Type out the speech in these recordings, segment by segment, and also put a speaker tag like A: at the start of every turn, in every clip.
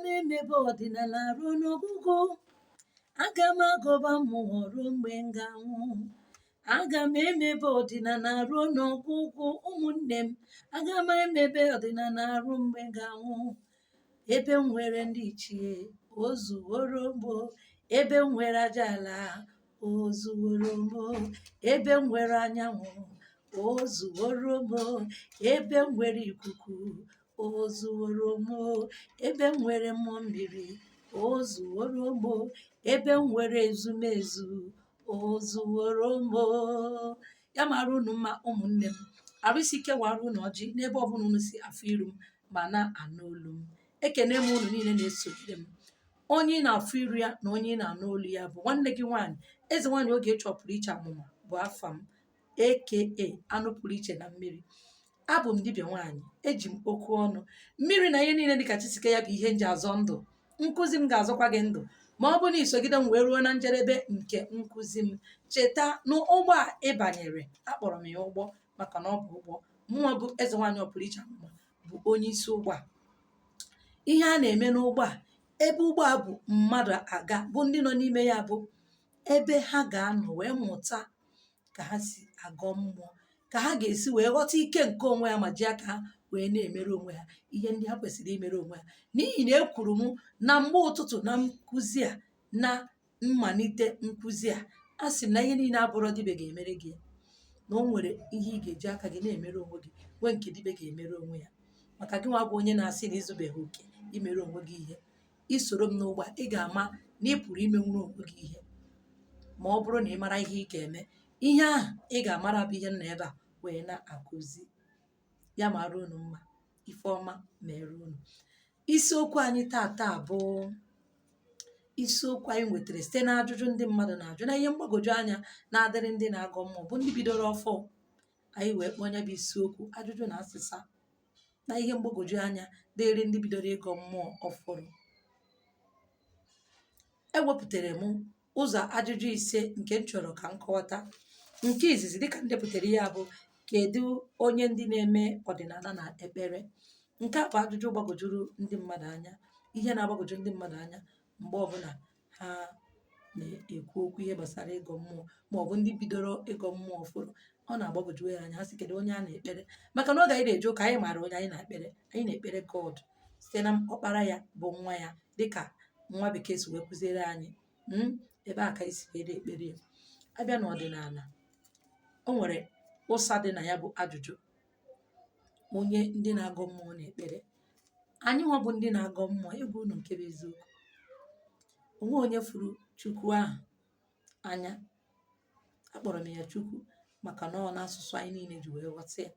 A: m emebe ọdịnala ruo n'ọgwụgwụ. Aga m agọba mmụọ ruo mgbe m ga-anwụ. Aga m emebe ọdịnala ruo n'ọgwụgwụ, ụmụnne m. Aga m emebe ọdịnala ruo mgbe m ga-anwụ. Ebe m nwere ndị ichie, o zuworo m. Ebe m nwere aja ala, o zuworo m. Ebe m nwere anyanwụ, o zuworo m. Ebe m nwere ikuku, o zuworo m. Ebe m nwere mmụọ mmiri, o zuworo m. Ebe m nwere ezumezu, o zuworo m. Ya mara unu mma, ụmụnne m. Arụ isi ike wara unu ọjị n'ebe ọbụla unu si afụ iru m ma na-anụ olu m. Ekene m unu niile na-esonyere m. Onye ị na-afụ iru ya na onye ị na-anụ olu ya bụ nwanne gị nwaanyị, Eze Nwaanyị Ogechi Ọpụrụ Iche Amụma bụ afa m, aka anụ pụrụ iche na mmiri. Abụ m dibịa nwaanyị, eji m okwu ọnụ mmiri na ihe niile dịka Chisike ya bụ ihe m ji azọ ndụ. Nkụzi m ga-azọkwa gị ndụ ma ọ bụrụ na i sogide m wee ruo na njedebe nke nkụzi m. Cheta na ụgbọ a ị banyere, akpọrọ m ya ụgbọ maka na ọ bụ ụgbọ. Mụnwa bụ Eze Nwaanyị Ọpụrụ Iche Amụma bụ onye isi ụgbọ a. Ihe a na-eme n'ụgbọ a, ebe ụgbọ a bụ mmadụ aga, bụ ndị nọ n'ime ya, bụ ebe ha ga-anọ wee mụta ka ha si agọ mmụọ, ka ha ga-esi wee ghọta ike nke onwe ha ma ji aka ha wee na-emere onwe ha ihe ndị ha kwesịrị imere onwe ha. N'ihi na ekwuru m na mgbe ụtụtụ na nkụzi a, na mmalite nkụzi a, a sị m na ihe niile abụrọ dibịa ga-emere gị, na o nwere ihe ị ga-eji aka gị na-emere onwe gị, nwee nke dibịa ga-emere onwe ya. Maka gị nwa bụ onye na-asị na i zubeghị oke imere onwe gị ihe, i soro m n'ụgbọ a, ị ga-ama na ị pụrụ imenwuru onwe gị ihe ma ọ bụrụ na ị mara ihe ị ga-eme. Ihe ahụ ị ga-amara bụ ihe m nọ ebe a wee na-akụzi. Ya mara unu mma, ife ọma mere unu. Isiokwu anyị tata bụ isiokwu anyị nwetara site n'ajụjụ ndị mmadụ na-ajụ na ihe mgbagwoju anya na-adịrị ndị na-agọ mmụọ bụ ndị bidoro ọfụụ. Anyị wee kpọọ ya bụ isiokwu ajụjụ na asịsa na ihe mgbagwoju anya dịrị ndị bidoro ịgọ mmụọ ọfụrụ. Ewepụtara m ụzọ ajụjụ ise nke m chọrọ ka m kọwata. Nke izizi, dịka m depụtara ya, bụ kedu onye ndị na-eme ọdịnala na ekpere? Nke a bụ ajụjụ gbagwojuru ndị mmadụ anya, ihe na-agbagwoju ndị mmadụ anya mgbe ọbụla ha na-ekwu okwu ihe gbasara ịgọ mmụọ ma ọ bụ ndị bidoro ịgọ mmụọ ọfụrụ. Ọ na-agbagwoju ya anya. Ha sị, kedu onye a na-ekpere? Maka na oge anyị na-eje ụka, anyị maara onye anyị na-ekpere. Anyị na-ekpere God site na ọkpara ya bụ nwa ya, dịka nwa bekee si wee kụziere anyị. Ebe a ka anyị si wee na-ekpere ya. Abịa n'ọdịnala, o nwere ụsa dị na ya bụ ajụjụ onye ndị na-agọ mmụọ na-ekpere. Anyị nwa bụ ndị na-agọ mmụọ, ịgwa unu nke bụ eziokwu, onwe onye furu Chukwu ahụ anya. Akpọrọ m ya Chukwu maka na ọ n'asụsụ anyị niile ji wee ghọta ya,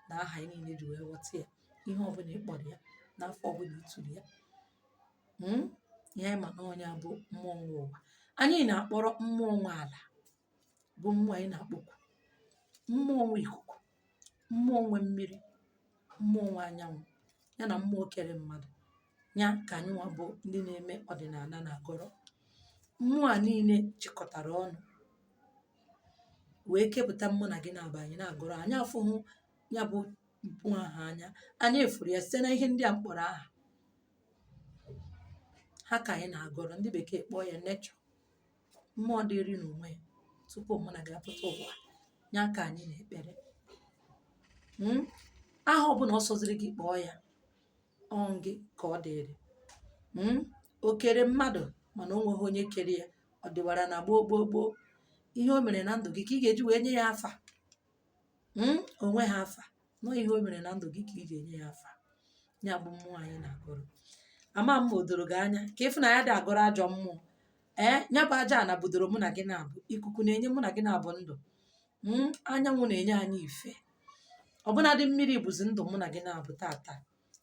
A: na aha anyị niile ji wee ghọta ya. Ihe ọbụla ị kpọrọ ya, n'afọ ọbụla ị tụrụ ya, ihe anyị ma na onye bụ mmụọ nwe ụwa. Anyị na-akpọrọ mmụọ nwe ala bụ mmụọ anyị na-akpọku, mmụọ nwe ikuku, mmụọ nwe mmiri, mmụọ nwe anyanwụ, ya na mmụọ kere mmadụ. Ya ka anyị nwa bụ ndị na-eme ọdịnala na-agọrọ. Mmụọ a niile chịkọtara ọnụ wee kepụta mmụọ na gị na-aba anyị na-agọrọ. Anyị afụhụ ya bụ mmụọ ahụ anya, anyị fụrụ ya site na ihe ndị a mkpọrọ aha ha ka anyị na-agọrọ. Ndị bekee kpọọ ya nature, mmụọ dịrị n'onwe ya tupu mụ na gị apụta ụwa. Ya ka anyị na-ekpere. Aha ọbụla ọ sọziri gị kpọọ ya, ọ gị ka ọ dịrị. O kere mmadụ mana o nweghị onye kere ya. Ọ dịwara na gboo gboo gboo. Ihe o mere na ndụ gị ka ị ga-eji wee nye ya afa. Onwe ha afa nọ, ihe o mere na ndụ gị ka ị ga-enye ya afa. Ya bụ mmụọ anyị na-agọrọ. Ama m ma o doro gị anya ka ịfụ na ya dị agọrọ ajọ mmụọ. Ee, ya bụ aja ana budoro mụ na gị na-abụ, ikuku na-enye mụ na gị na-abụ ndụ, anyanwụ na-enye anyị ife, ọbụnadị mmiri bụzi ndụ mụ na gị na-abụ tata.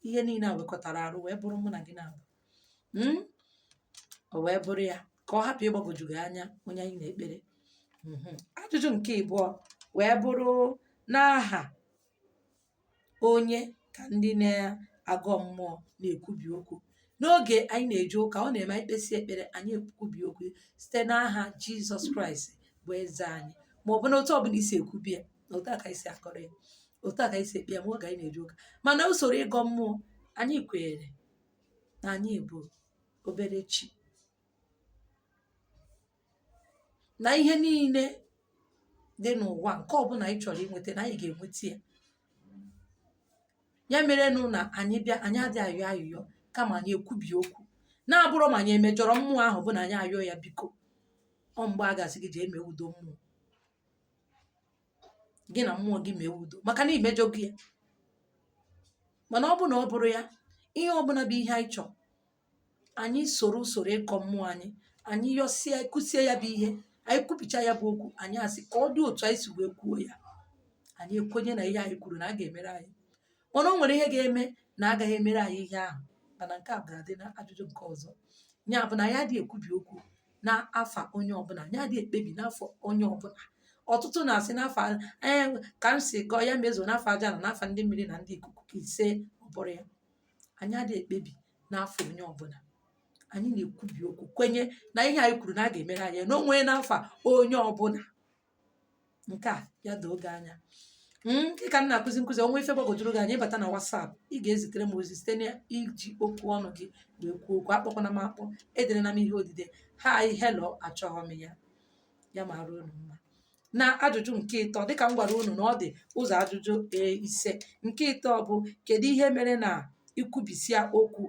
A: Ihe niile a wekọtara arụ wee bụrụ mụ na gị na-abụ. O wee bụrụ ya ka ọ hapụ ịgbagwoju gị anya onye anyị na-ekpere. Ajụjụ nke ịbụọ wee bụrụ n'aha onye ka ndị na-agọ mmụọ na-ekwubi okwu? N'oge anyị na-eje ụka, ọ na-eme anyị kpesị ekpere, anyị ekwubi okwu site n'aha Jizọs Kraịst bụ eze anyị, ma ọ bụ n'otu ọbụla isi ekwubi ya, na otu a ka anyị si akọrọ ya, otu a ka anyị si ekpe ya ma oge anyị na-eje ụka. Mana usoro ịgọ mmụọ anyị kwenyere Na anyị bụ obere chi. Na ihe niile dị n'ụwa nke ọbụla anyị chọrọ inweta na anyị ga-enweta ya. Ya merenụ na anyị bịa, anyị adịghị ayọ ayịyọ, kama anyị ekwubi okwu na-abụrọ ma anyị emejọrọ mmụọ ahụ bụ na anyị ayọ ya biko. Ọ mgbe a ga-asị gị jee mee udo mmụọ gị na mmụọ gị, mee udo maka na imejọgo ya. Mana ọ bụ na ọ bụrụ ya, ihe ọbụla bụ ihe anyị chọrọ, anyị soro usoro ịgọ mmụọ anyị, anyị yọsịa, kwusie ya bụ ihe, anyị kwubicha ya bụ okwu, anyị asị ka ọ dị otu anyị si wee kwuo ya, anyị ekwenye na ihe anyị kwuru na a ga-emere anyị. Mana o nwere ihe ga-eme na agaghị emere anyị ihe ahụ, mana nke a ga-adị na ajụjụ nke ọzọ. Ya bụ na anyị adịghị ekwubi okwu n'afa onye ọbụla, anyị adịghị ekpebi n'afa onye ọbụla. Ọtụtụ na-asị n'afa anyị ka m si gọọ ya mezuo, n'afa aja na n'afa ndị mmiri na ndị ikuku ka ise ọ bụrụ ya. Anyị adịghị ekpebi n'afa onye ọbụla. Anyị na-ekwubi okwu kwenye na ihe anyị kwuru na a ga-emere anyị na o nwee n'afa onye ọbụla. Nke a ya doo gị anya. Dịka m na-akụzi nkụzi, o nwee ife gbagwojuru gị anya, ịbata na WhatsApp, ị ga-ezitere m ozi site n'iji okwu ọnụ gị wee kwuo okwu. Akpọkwana m akpọ, ederena m ihe odide hi, hello, achọghị m ya. Ya mara unu mma. Na ajụjụ nke ịtọ, dịka m gwara unu na ọ dị ụzọ ajụjụ ise, nke ịtọ bụ kedu ihe mere na ikwubisia okwu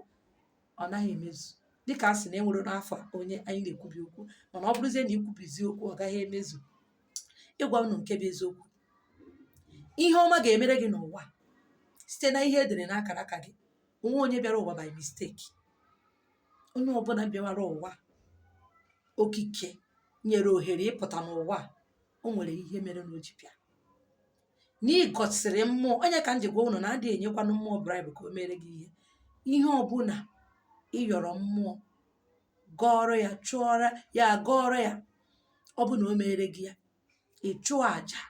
A: ọ naghị emezu? Dịka a sị na enwere n'afa onye anyị na-ekwubi okwu, mana ọ bụrụzie na ikwubizi okwu ọ gaghị emezu. Ịgwa unu nke bụ eziokwu, ihe ọma ga-emere gị n'ụwa site na ihe edere n'akara aka gị. Onwe onye bịara ụwa by mistake. Onye ọbụla bịawara ụwa, okike nyere ohere ịpụta n'ụwa, o nwere ihe mere na o ji bịa. Na ịgọsịrị mmụọ onye ka m ji gwa unu na adịghị enyekwanụ mmụọ bribe ka o mere gị ihe. Ihe ọbụla ị yọrọ mmụọ, gọọrọ ya, chụọrọ ya, gọọrọ ya, ọ bụ na o mere gị ya. Ị chụọ àjà,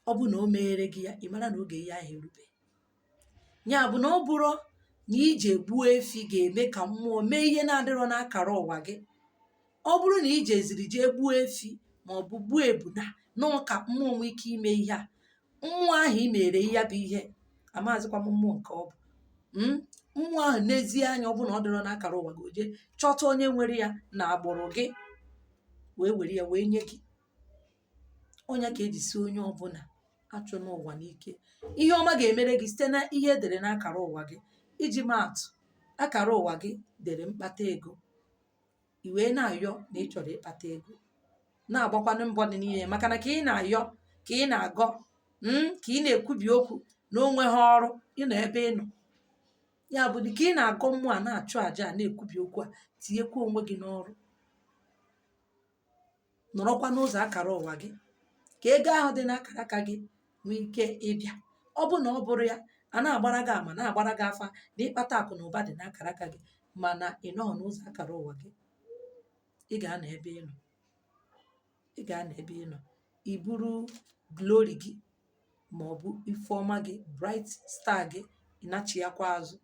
A: ọ bụ na o mere gị ya, ị mara na oge ihe ahụ erube. Ya bụ na ọ bụrụ na ije gbuo efi ga-eme ka mmụọ mee ihe na-adịrọ n'akara ụwa gị. Ọ bụrụ na ije ziri jee gbuo efi ma ọ bụ gbuo ebuna nọọ ka mmụọ nwee ike ime ihe a, mmụọ ahụ i mere ya bụ ihe, amazịkwa m mmụọ nke ọ bụ. Mmụọ ahụ n'ezie anya, ọ bụ na ọ dịrọ n'akara ụwa gị, o jee chọta onye nwere ya na agbụrụ gị wee were ya wee nye gị. Onye ka eji si onye ọbụla achụ n'ụwa n'ike. Ihe ọma ga-emere gị site na ihe edere n'akara ụwa gị. Iji maa atụ, akara ụwa gị dere mkpata ego, i wee na-ayọ na ị chọrọ ịkpata ego, na-agbakwanụ mbọ dị n'ime, maka na ka ị na-ayọ, ka ị na-agọ, ka ị na-ekwubi okwu na o nweghị ọrụ, ịnọ ebe ị nọ. Ya bụ na ka ị na-agọ mmụọ a, na-achụ àjà a, na-ekwubi okwu a, tinyekwa onwe gị n'ọrụ, nọrọkwa n'ụzọ akara ụwa gị ka ego ahụ dị n'akara aka gị nwee ike ịbịa. Ọ bụ na ọ bụrụ ya, a na-agbara gị ama, na-agbara gị afa na ịkpata akụ na ụba dị n'akara aka gị, mana ị nọghị n'ụzọ akara ụwa gị, ị ga-anọ ebe ị nọ, ị ga-anọ ebe ị nọ. I buru glory gị ma ọ bụ ife ọma gị, bright star gị, ị nachiakwa azụ,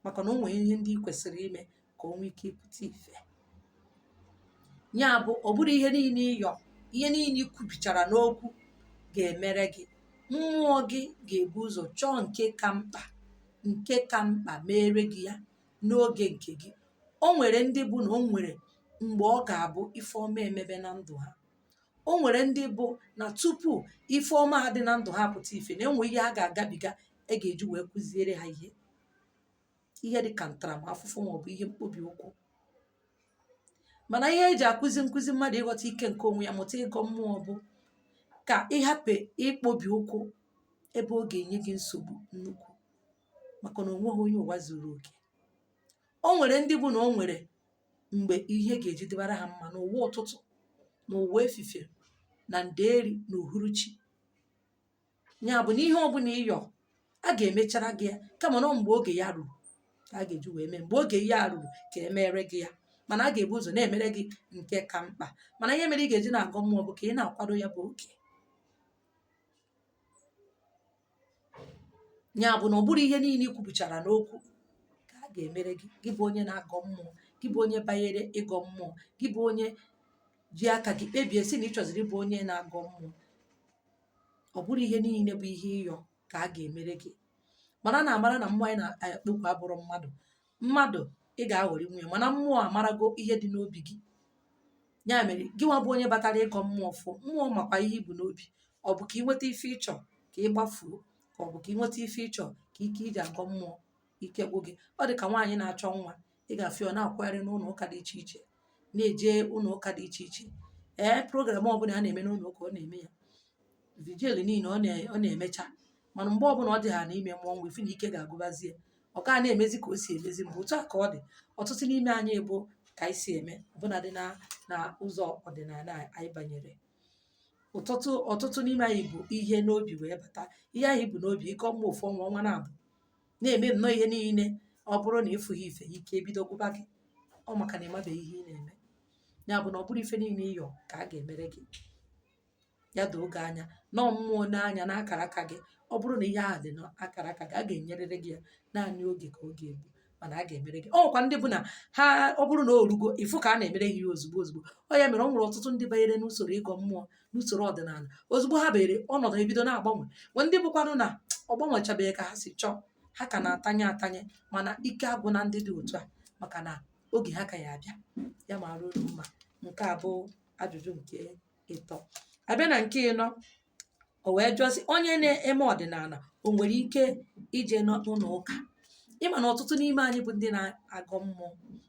A: maka na o nwere ihe ndị ị kwesịrị ime ka o nwee ike ịpụta ife. Ya bụ, ọ bụrụ ihe niile ịyọ, ihe niile i kwubichara n'okwu ga-emere gị, mmụọ gị ga-ebu ụzọ chọọ nke ka mkpa, nke ka mkpa mere gị ya n'oge nke gị. O nwere ndị bụ na o nwere mgbe ọ ga-abụ ife ọma emebe na ndụ ha. O nwere ndị bụ na tupu ife ọma adị na ndụ ha pụta ife, na enwe ihe ha ga-agabiga e ga-eji wee kụziere ha ihe, ihe dị ka ntaramahụhụ maọbụ ihe mkpobi ụkwụ. Mana ihe eji akụzi nkụzi mmadụ ịghọta ike nke onwe ya, mụta ịgọ mmụọ, bụ ka ịhapụ ịkpọbi ụkwụ ebe ọ ga-enye gị nsogbu nnukwu, maka na onweghị onye ụwa zuru oke. O nwere ndị bụ na o nwere mgbe ihe ga-eji dịbara ha mma n'ụwa ụtụtụ, n'ụwa efifie, na ndeeri, na uhuruchi. Ya bụ na ihe ọbụla ịyọ, a ga-emechara gị ya, kama na mgbe oge ya ruru ka a ga-eji wee mee. Mgbe oge ya ruru ka emere gị ya, mana a ga-ebu ụzọ na-emere gị nke ka mkpa. Mana ihe mere ị ga-eji na-agọ mmụọ bụ ka ị na-akwado ya bụ oge. Ya bụ na ọ bụrụ ihe niile i kwubuchara n'okwu ka a ga-emere gị. Gị bụ onye na-agọ mmụọ, gị bụ onye banyere ịgọ mmụọ, gị bụ onye ji aka gị kpebie sị na ị chọziri ịbụ onye na-agọ mmụọ, ọ bụrụ ihe niile bụ ihe ịyọ ka a ga-emere gị. Mana Mara na amara na mmụọ anyị na-akpọku abụrụ mmadụ. Mmadụ ị ga-aghọrị nwunye, mana mmụọ amarago ihe dị n'obi gị. Ya mere gị nwa bụ onye batara ịgọ mmụọ fụ mmụọ, makwa ihe ibu n'obi. Ọ bụ ka ị nweta ife ịchọ ka ị gbafuo, ka ọ bụ ka ị nweta ife ịchọ ka ike iji agọ mmụọ ike gwụ gị? Ọ dị ka nwaanyị na-achọ nwa. Ị ga-afụ ya, ọ na-akwagharị n'ụlọ ụka dị iche iche, na-eje ụlọ ụka dị iche iche. Ee, program ọbụla a na-eme n'ụlọ ụka, ọ na-eme ya, vigil niile ọ na-emecha. Mana mgbe ọbụla ọ dị ha n'ime mmụọ nwa, ifu na ike ga-agụbazie, ọ gaa na-emezi ka o si emezi mbụ. Otu a ka ọ dị ọtụtụ n'ime anyị bụ ka anyị si eme, ọbụnadị na ụzọ ọdịnala anyị banyere. Ọtụtụ n'ime anyị bụ ihe n'obi wee bata. Ihe ahụ ibu n'obi, ike ọmụ ofu ọnwa, ọnwa na-abụ, na-eme nnọọ ihe niile. Ọ bụrụ na ịfụghị ife, ike ebido gwụba gị. Ọ maka na ịmabeghị ihe ị na-eme. Ya bụ na ọ bụrụ ife niile ịyọ ka a ga-emere gị. Ya doo gị anya nọọ mmụọ n'anya n'akara aka gị. Ọ bụrụ na ihe ahụ dị n'akara aka gị, a ga-enyerịrị gị ya. Naanị oge ka ọ ga-egbu, mana a ga-emere gị. Ọ nwekwa ndị bụ na ha, ọ bụrụ na o rugo, ịfụ ka a na-emere gị ya ozugbo ozugbo. Ọ ya mere ọ nwere ọtụtụ ndị banyere n'usoro ịgọ mmụọ, n'usoro ọdịnala, ozugbo ha banyere, ọnọdụ ebido na-agbanwe. Nwee ndị bụkwanụ na ọ gbanwechabeghị ka ha si chọọ, ha ka na-atanye atanye. Mana ike agwụ na ndị dị otu a, maka na oge ha ka ya abịa. Ya mara unu mma. Nke a bụ ajụjụ nke ịtọ. Abịa na nke ịnọ, o wee jụọ sị, onye na-eme ọdịnala o nwere ike ije n'ụlọ ụka? Ịma na ọtụtụ n'ime anyị bụ ndị na-agọ mmụọ,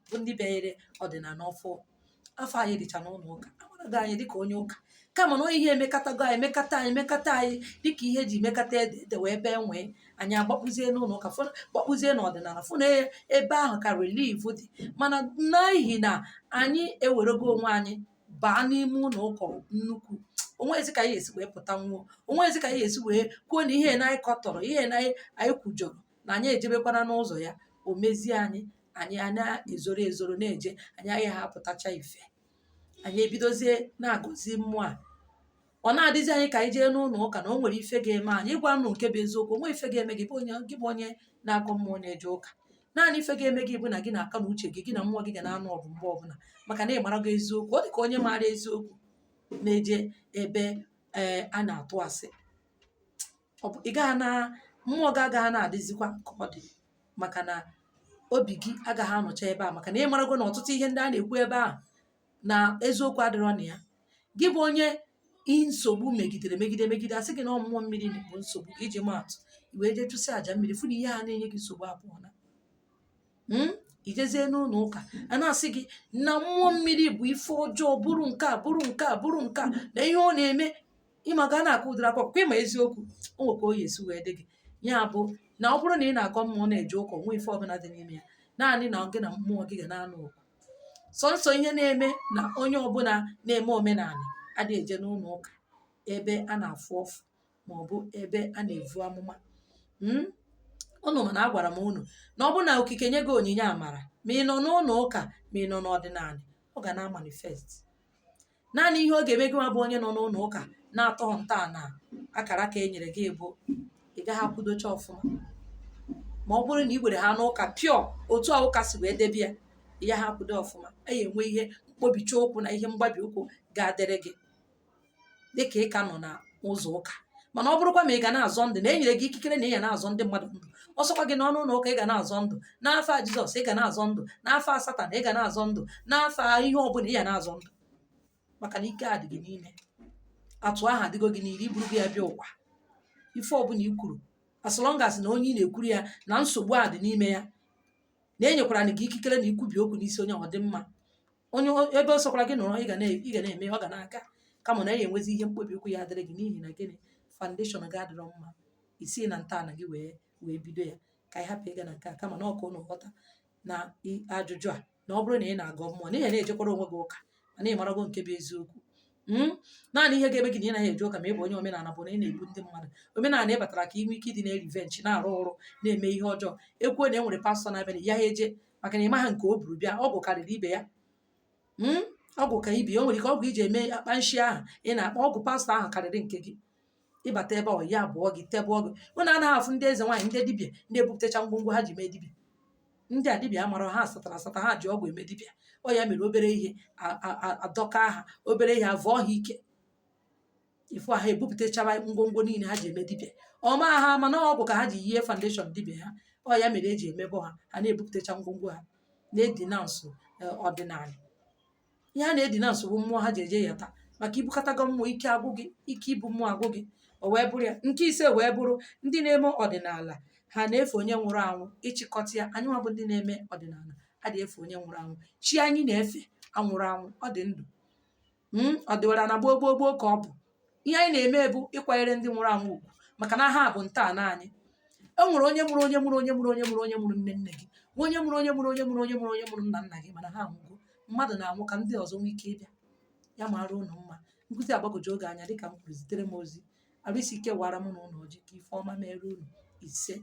A: bụ ndị bịanyere ọdịnala ọfụ, afọ anyị dịcha n'ụlọ ụka, amarago anyị dịka onye ụka. Kama na ihe emekatago anyị, emekata anyị, emekata anyị dịka ihe eji mekata ede ede wee bee nwee, anyị agbakpụzie n'ụlọ ụka, gbakpụzie n'ọdịnala, fụ na ebe ahụ ka relief dị. Mana n'ihi na anyị ewerego onwe anyị baa n'ime ụlọ ụka nnukwu, onwezi ka anyị esi wee pụta nwuo, onwezi ka anyị esi wee kwuo na ihe na anyị kọtọrọ, ihe na anyị kwujọrọ, na anyị ejebekwana n'ụzọ ya. O mezie anyị, anyị a na-ezoro ezoro na-eje, anyị agaghị apụtacha ife. Anyị ebidozie na-agọzi mmụọ a. Ọ na-adịzi anyị ka anyị jee n'ụlọ ụka na o nwere ife ga-eme anyị. Ịgwa nụ nke bụ eziokwu, onwe ife ga-eme gị bụ onye, gị bụ onye na-agọ mmụọ na-eje ụka. Naanị ife ga-eme gị bụ na gị na-aka na uche gị, gị na mmụọ gị ga na-anụ ọgụ mgbe ọbụla, maka na ị marago eziokwu. Ọ dị ka onye maara eziokwu na-eje ebe ee a na-atụ asị. Ọ bụ ị gaghị na mmụọ gị agaghị na-adịzikwa ka ọ dị, maka na obi gị agaghị anọcha ebe a, maka na ị marago na ọtụtụ ihe ndị a na-ekwu ebe ahụ na eziokwu adịrọ na ya. Gị bụ onye nsogbu megidere megide megide, asị gị na ọ mmụọ mmiri bụ nsogbu gị, iji maatụ, i wee jee chụsị àjà mmiri, fụ na ihe a na-enye gị nsogbu apụọla. Ijezie n'ụlọ ụka, a na-asị gị na mmụọ mmiri bụ ife ọjọọ, bụrụ nke a, bụrụ nke a, bụrụ nke a, na ihe ọ na-eme. Ịma ga na-akụ ụdịrị akwa kwa, ịma eziokwu, o nwekwa o yi esi wee dị gị. Ya bụ na ọ bụrụ na ị na-agọ mmụọ na-eje ụka, onwe ife ọbụla dị n'ime ya. Naanị na gị na mmụọ gị ga na-anụ ọgụ. Sọnsọ ihe na-eme na onye ọbụla na-eme omenala adịghị eje n'ụlọ ụka ebe a na-afụ ọfụ ma ọ bụ ebe a na-evu amụma. Unu mana agwara m unu na ọ bụ na okike nye gị onyinye amara, ma ị nọ n'ụlọ ụka, ma ị nọ n'ọdịnala, ọ ga na-amanifest. Naanị ihe ọ ga-eme gị nwa bụ onye nọ n'ụlọ ụka na-atọ ntọala akara aka e nyere gị bụ ị gaghị akwụdocha ọfụma, ma ọ bụrụ na ị were ha n'ụka pure otu a ụka si wee debe ya, ya ha akwụdo ọfụma. A ya enwe ihe mkpobicha ụkwụ na ihe mgbabi ụkwụ ga-adịrị gị dịka ị ka nọ na ụzọ ụka. Mana ọ bụrụkwa ma ị ga na-azọ ndụ na e nyere gị ikikere na ị ga na-azọ ndị mmadụ ndụ, ọsọkwa gị n'ọnụ ụlọ ụka, ị ga na-azọ ndụ n'afọ a Jizọs, ị ga na-azọ ndụ n'afọ a Satan, ị ga na-azọ ndụ n'afọ ihe ọbụla, ị ga na-azọ ndụ, maka na ike a dị gị n'ime. Atụ ahụ adịgo gị n'iri, iburu gị ya bịa ụwa. Ife ọbụla i kwuru, as long as na onye ị na-ekwuru ya na nsogbu a dị n'ime ya, na enyekwara gị ikikere na ikwubi okwu n'isi onye, ọ dị mma. Onye ebe ọ sọkwara gị nọrọ, ị ga na-eme, ọ ga na-aga. Kama na ya enwezi ihe mkpobi okwu ya adịrị gị, n'ihi na gịnị? Foundation gị adịrọ mma, isi na ntọala gị wee bido ya. Ka anyị hapụ ịga na nke a, kama na ọka ụnụ ghọta na ajụjụ a, na ọ bụrụ na ị na-agọ mmụọ n'ihi na ejekwara onwe gị ụka, mana ị marago nke bụ eziokwu. Naanị ihe ga-eme gị na ị naghị eje ụka ma ị bụ onye omenala bụ na ị na-egbu ndị mmadụ. Omenala ị batara ka ị nwee ike ịdị na-erevenge, na-arụ ọrụ, na-eme ihe ọjọọ. Ekwuo na e nwere pastọ na-abịa, na ya eje, maka na ị maha nke o buru bịa. Ọgwụ karịrị ibe ya. Ọgwụ ka ibe ya. O nwere ike ọgwụ iji eme akpa nshi ahụ ị na-akpa, ọgwụ pastọ ahụ karịrị nke gị. Ịbata ebe ọ ya abụọ gị tebụọ gị. Unu anaghị afụ ndị eze nwaanyị, ndị dibịa, ndị ebupụtacha ngwongwo ha ji mee dibịa. Ndị a dibịa amara ha asatara asata, ha ji ọgwụ eme dibịa. Ọ ya mere obere ihe adọka ha, obere ihe avọọ ha ike. Ifu ha ebupụtachara ngwongwo niile ha ji eme dibịa ọma ha, mana ọgwụ ka ha ji yie foundation dibịa ha. Ọ ya mere eji emebọ ha. Ha na-ebupụtacha ngwongwo ha, na-edenounce ọdịnala. Ihe a na-edenounce bụ mmụọ ha ji eje ya taa, maka ibukọtago mmụọ, ike agwụ gị, ike ibu mmụọ agwụ gị. O wee bụrụ ya. Nke ise wee bụrụ, ndị na-eme ọdịnala ha na-efe onye nwụrụ anwụ? Ịchịkọta ya, anyị nwa bụ ndị na-eme ọdịnala adịghị efe onye nwụrụ anwụ. Chi anyị na-efe anwụrụ anwụ, ọ dị ndụ. Ọ dịwara na gboo gboo gboo ka ọ bụ. Ihe anyị na-eme bụ ịkwanyere ndị nwụrụ anwụ ugwu, maka na ha bụ ntọala anyị. E nwere onye mụrụ onye mụrụ onye mụrụ onye mụrụ onye mụrụ nne nne gị, nwe onye mụrụ onye mụrụ onye mụrụ onye mụrụ onye mụrụ nna nna gị, mana ha anwụgo. Mmadụ na-anwụ ka ndị ọzọ nwee ike ịbịa. Ya mara unu mma. Nkụzi agbagwoju oge anya. Dịka m kwuru, zitere m ozi. Arụ isi ike wara m na ụlọ ọjị ka ife ọma mere unu. Ise.